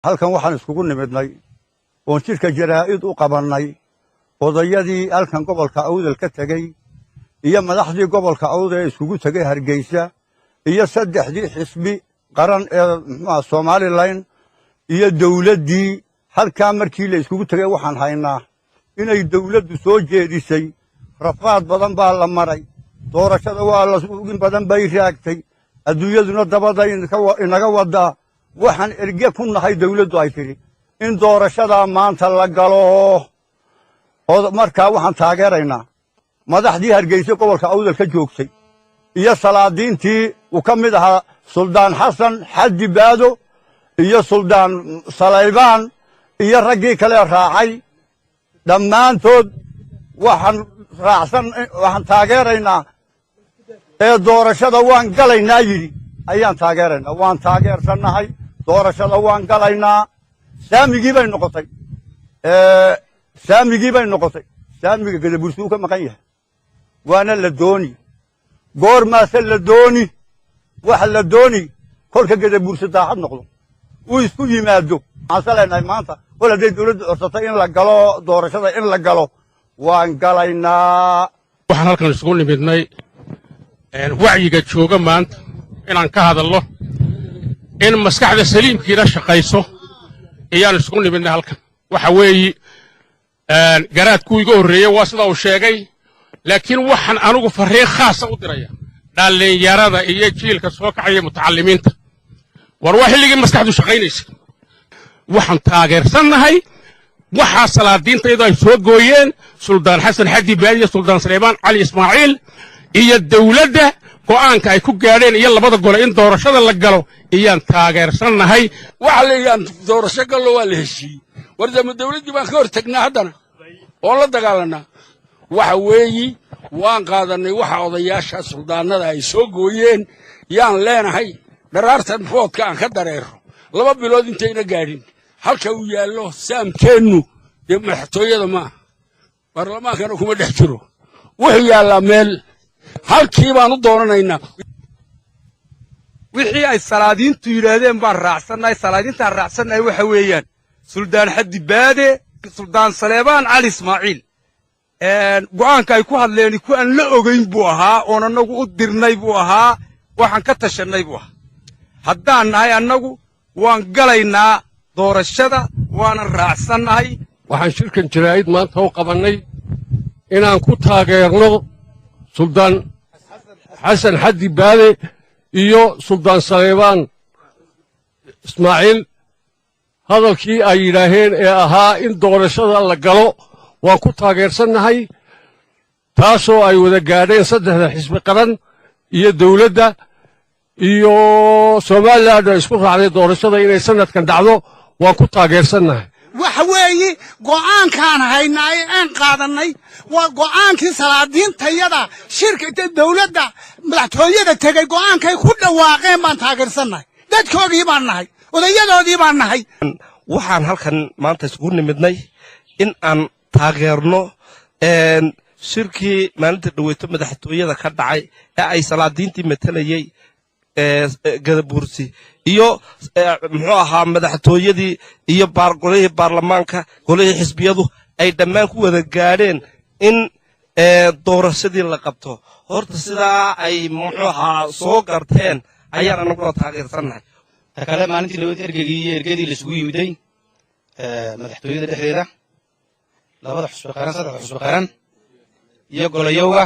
Halkan waxaan iskugu nimidnay oon shirka jaraa'id u qabannay odayadii halkan gobolka Awdal ka tegey iyo madaxdii gobolka Awdal ee iskugu tegey Hargeysa iyo saddexdii xisbi qaran ee muxuaha Somaliland iyo dowladdii. Halkaa markii la iskugu tegey, waxaan haynaa inay dowladdu soo jeedisay. Rafaad badan baa la maray, doorashada waa la in badan bay raagtay, adduunyaduna dabada inaga wadaa. Waxaan erge ku nahay dowladdu ay tidhi in doorashadaa maanta la galo. Markaa waxaan taageeraynaa madaxdii Hargeysa gobolka Awdal ka joogtay iyo salaadiintii uu ka mid ahaa Suldaan Xasan Xaddi Baado iyo Suldaan Salaybaan iyo raggii kale raacay dhammaantood. Waxaan raacsan, waxaan taageeraynaa ee doorashada waan galaynaa yidhi ayaan taageeraynaa. Waan taageersannahay, doorashada waan galaynaa. Saamigii bay noqotay, saamigii bay noqotay. Saamiga Gadabursi uu ka maqan yahay, waana la dooni. Goormaase la dooni? Waxa la dooni kolka Gadabursi daacad noqdo, uu isku yimaado. Waxaan se leenahay maanta, kol hadday dawladdu codsatay in la galo doorashada, in la galo, waan galaynaa. Waxaan halkan isugu nimidnay wacyiga jooga maanta inaan ka hadallo, in maskaxda saliimkiina shaqayso ayaan isugu nimidnay halkan. Waxa weeyi, garaadkuu iga horreeyey waa sida uu sheegay, laakiin waxaan anugu farriin khaasa u diraya dhallinyarada iyo jiilka soo kacaya, mutacallimiinta. War waa xilligii maskaxdu shaqaynaysa. Waxaan taageersannahay waxaa salaadiinta iyadoo ay soo gooyeen Suldaan Xasan Xaddi Baadiya, Suldaan Saleybaan Cali Ismaaciil iyo dawladda go'aanka ay ku gaadheen iyo labada gole in doorashada la galo iyaan taageersannahay. Waxa la yidhi aan doorasho gallo, waa la heshiiyey. War dama dawladdii baan ka hor tagnaa haddana oon la dagaalanaa? Waxa weeyi, waan qaadannay waxa odayaasha suldaanada ay soo gooyeen. Yaan leenahay dharaartan foodka aan ka dareero, 2 bilood intayna gaadhin, halka uu yaallo saamkeennu dee madaxtooyada maaha, baarlamaankana kuma dhex jiro, wuxuu yaallaa meel, halkii baan u doonanaynaa. Wixii ay salaadiintu yidhaahdeen baan raacsannahay. Salaadiintaan raacsannahay waxa weeyaan Suldaan Xaddi Baade, Suldaan Saleebaan Cali Ismaaciil. Go'aanka ay ku hadleen ku aan la ogayn buu ahaa, oon annagu u dirnay buu ahaa, waxaan ka tashannay buu ahaa. Haddaan nahay annagu, waan galaynaa doorashada, waanan raacsannahay. Waxaan shirkan jaraa'id maanta u qabannay inaan ku taageerno Suldaan Xasan Xaddi Baade iyo Suldaan Saleybaan Ismaaciil hadalkii ay yidhaaheen ee ahaa in doorashada la galo. Waan ku taageersannahay, taasoo ay wada gaadheen saddexda xisbi qaran iyo dawladda iyo Somaliland ay isku raacday doorashada inay sannadkan dhacdo. Waan ku taageersannahay. Waxa weeye, go'aankaan haynaa ee aan qaadannay waa go'aankii salaadiintayada shirka dawladda madaxtooyada tegey. Go'aankay ku dhawaaqeen baan taageersannahay. Dadkoodii baan nahay, odayadoodii baan nahay. Waxaan halkan maanta isugu nimidnay in aan taageerno shirkii maalinta dhaweyto madaxtooyada ka dhacay ee ay salaadiintii matalayey Gadabuursi iyo muxuu ahaa madaxtooyadii iyo golihii baarlamaanka, golihii xisbiyadu ay dhammaan ku wada gaadheen in doorashadii la qabto. Horta sidaa ay muxuu ahaa soo garteen ayaan anaguna taageersannahay. Ta kale, maalintii dhaweyd ergeygii iyo ergadii laisugu yimiday madaxtooyada dhexdeeda, labada xusbi qaran, saddexda xusbi qaran iyo golayowga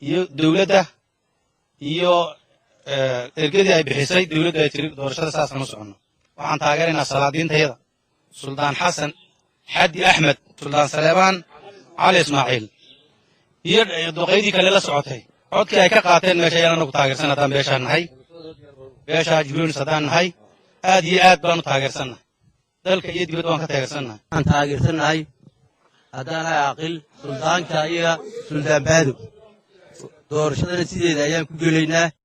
iyo dowladda iyo ergadii ay bixisay dowladdu ay tiri doorashada saasaan u soconno, waxaan taageeraynaa salaadiintayada Suldaan Xasan Xaddi Axmed, Suldaan Saleebaan Cali Ismaaciil iyo duqaydii kale la socotay. Codkii ay ka qaateen meesha ayaan anagu taageersan. Haddaan beeshaan nahay, beeshaa Jibroonis haddaan nahay, aad iyo aad baanu taageersannahay. Dalka iyo dibadda waan ka taageersannahay. Waxaan taageersannahay, haddaan nahay aqil suldaanka iyaga, Suldaan Baado, doorashadana sideeda ayaan ku gelaynaa.